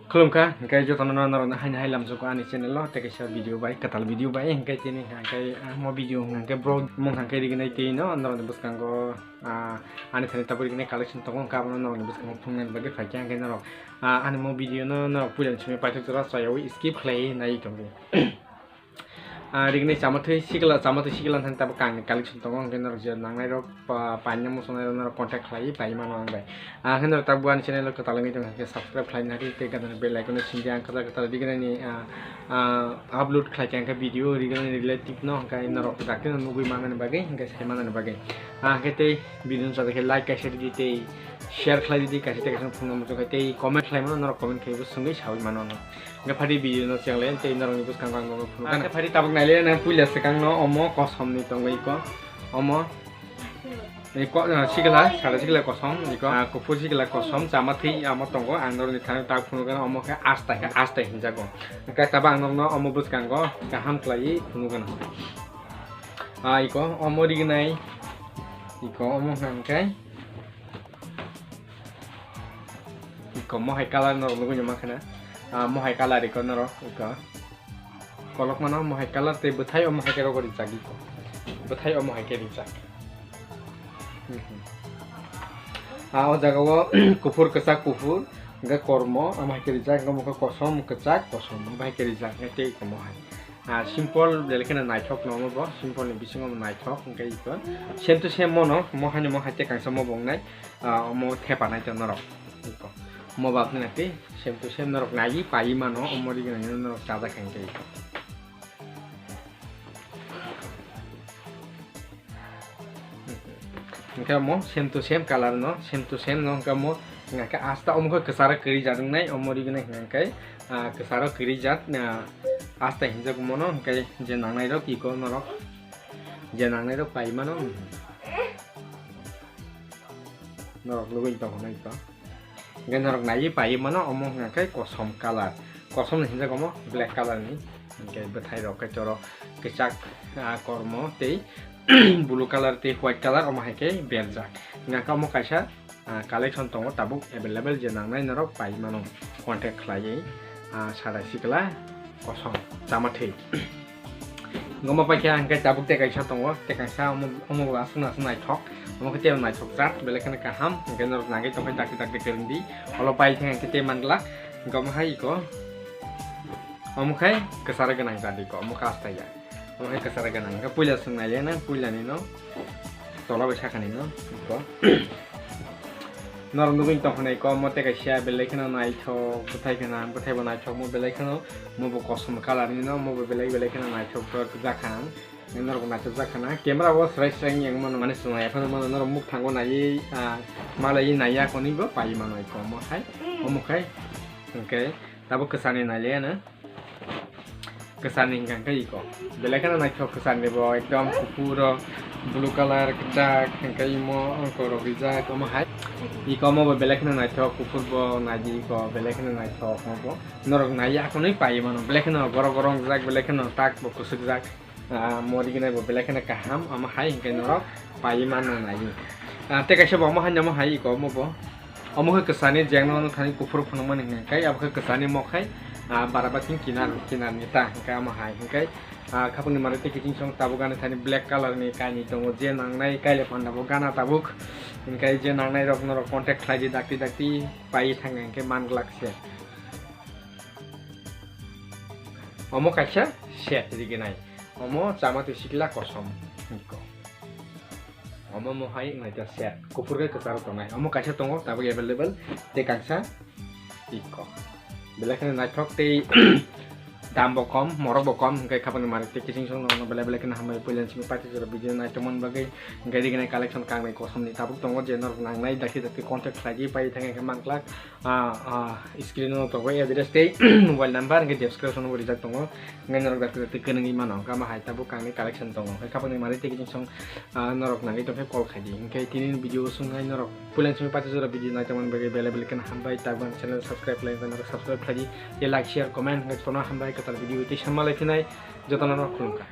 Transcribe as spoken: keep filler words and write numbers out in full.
Khulumkha, hwnkhe jotono norokno haino hai lamjokgo ani channel o, tei kaisa video bai, kwtal video bai, hwnkhe tini hwnkhe, ah, mo video hwnkhe bro mung hwnkhe rignai tei no norokni bwskango, ah, ani thani tabuk rignai collection tongo, hwnkhe abono norokni bwskango phunuknani bagwi phaikha, hwnkhe norok, ah, ani mo video no norok puila ni simi paithak jora chayawi skip khlaiwi nai tongdi. Ah, rigini chamathwi sikla, chamathwi sikla thani tabuk kangni collection tongo, hwnkhe norok je nangnai rok, pa-, paina muchungnai rok norok contact khlaiwi pai mano ang bai. Ah, hwnkhe norok tabuk ani channel o kwtal wngwi tongkha, hwnkhe subscribe khlai nari tei gadani bell icon o sindi ang kwtal kwtal rignani, ah, ah, upload khlai kha hwnkhe video rignani relative no, hwnkhe norok dakti no nugwi manani bagwi, hwnkhe sai manani bagwi. Ah, hwnkhe tei video no sajak khe like kaisa ridi tei share khlai ridi, kaisa tei kaisa phone number tongkha tei comment khlai mano, norok comment khaibo swngwi sawi mano no. Hwnkhe phadi video no cheng lai tei norokni bwskango ang nono phunukha. Hwnkhe phadi tabuk naile nang puila swkang no omo kosom ni tongo iko. Omo iko, ah, sikla, sada sikla kosom iko. Ah, kuphur sikla kosom, chama thwi amo tongo. Ang norokni thani tak phunukha omo khe asta, asta hinjago. Hwnkhe tabuk ang norokno omo bwskango kaham khlaiwi phunukha. Ah, iko omo rignai. Iko omo hwnkhe. Iko mohai colour norok nugui no mankha na. Ah, mohai colour iko norok iko. Kolok mano mohai colour tei bwthai omo hai khe rogo rijak iko. Bwthai omo hai khe rijak. Hmm, hmm. Ah, o jaga o kuphur kwchak kuphur, hwnkhe kormo omo hai khe rijak, hwnkhe kosom kwchak kosom omo hai khe rijak, hwnkhe tei iko mohai. Ah, simple belai kheno naithok no omo bo, simple ni bisingo bo naithok, hwnkhe iko same to same mono, mo haino mo hai tei kangsa mo bo wngnai, ah, omo thepa nai to norok. Iko mo ba phina tei same to same norok naiwi paiwi mano, omo rignai norok chajak kha hwnkhe iko. Hwnkhe omo same to same colour no, same to same no, hwnkhe omo hwnkhe asta omo khe kwcharo kwrwi jak wngnai, omo rignai hwnkhe, ah, kwcharo kwrwi jak, ah, asta hinjak mono, hwnkhe je nangnai rok iko norok, je nangnai rok pai mano, norok lugui tong hwnwi iko. Hwnkhe norok naiwi paiwi mano, omo hwnkha khe kosom colour. Kosom ni hinjak omo black colour ni. Hwnkhe bwthai rok khe choro kwchak, ah, kormo tei blue colour tei white colour omo hai khe berjak. Hwnkha khe omo kaisa, ah, collection tongo tabuk available, je nangnai norok paiwi mano contact khlaiwi, ah, sada sikla. Kosom chama thwi. Omo paikha hwnkhe tabuk tei kaisa tongo, tei kaisa omo, omo bo aswk no aswk naithok. Omo khe tei naithok jat, belai kheno kaham, hwnkhe norok nangwi tongkhe dakti dakti kwrwngdi. Olo pai thang hwnkhe tei manglak, hwnkhe omo hai iko. Omo khai kwcharo gwnang jat iko, omo khe asta ya. Omo hai kwcharo gwnang. Hwnkhe puila swng nai le nang, puila ni no. Tola bai sakha ni no. Iko. Norok nugui tong khna iko, omo tei kaisa belai kheno naithok, bwthai khna, bwthai bo naithok, mo belai kheno, mo bo kosom colour ni no, mo bo belai belai kheno naithok, bwthai kwchak khna. Norok bo naithok jak khna. Camera o swrai swrai yang mano, mane swmai phano mano, norok muk thango naiwi, ah, malaiwi naiya khoni bo pai mano iko, omo hai, omo khai. Hwnkhe tabuk kwchani nai le ano. Kwchani hwnkha khe iko. Belai kheno naithok kwchani bo ekdom kuphur o blue colour kwchak hwnkhe imo ongko rok rijak omo hai. Iko omo bo belai kheno naithok kuphur bo naidi iko belai kheno naithok omo bo. Norok nai akhonwi paiwi mano belai kheno borok borok wngjak belai kheno tak bo kwchwkjak. Ah, mo rignai bo belai kheno kaham omo hai hwnkhe norok paiwi mano nai. Ah, tei kaisa bo omo hai omo hai iko omo bo. Omo khe kwchani jeng no thani kuphur phunukmani hwnkhe abo khe kwchani mo khai, ah, barabati kinar kinar ni ta hwnkhe omo hai hwnkhe, ah, khapangni mari tei kiching song tabuk ani thani black colour ni kainwi tongo, je nangnai kaile panda bo gana tabuk hwnkhe je nangnai rok norok contact khlai di dakti dakti pai thang hwnkhe man glak se. Omo kaisa set riginai, omo chama twi sikla kosom hwnkhe. Omo mohai wngnaijak set. Kuphur khe kwcharo tongnai. Omo kaisa tongo, tabuk available. Tei kangsa iko. Belai kheno naithok tei dam bo kom, morok bo kom, hwnkhe khapangni mari tei kiching song no belai belai kheno hambai puila ni simi paithak jora video naithokmani bagwi. Hwnkhe rignai collection kangnai kosom ni tabuk tongo, je norok nangnai dakti dakti contact khlai di pai thang khe manglak. Ah, ah, screen o tongo address tei mobile number, hwnkhe description o bo rijak tongo. Hwnkhe norok dakti dakti kwnwi mano, hwnkhe omo hai tabuk kangni collection tongo. Hwnkhe khapangni mari tei kiching song, ah, norok nangwi tongkhe call khaidi. Hwnkhe tini video o swngnai norok puila ni simi paithak jora video naitokmani bagwi belai belai kheno hambai. Tabuk ani channel subscribe khlai norok subscribe khlaidi. Tei like, share, comment hwnkhe jotono hambai kwtal video tei sama lai phinai jotono khulumkha.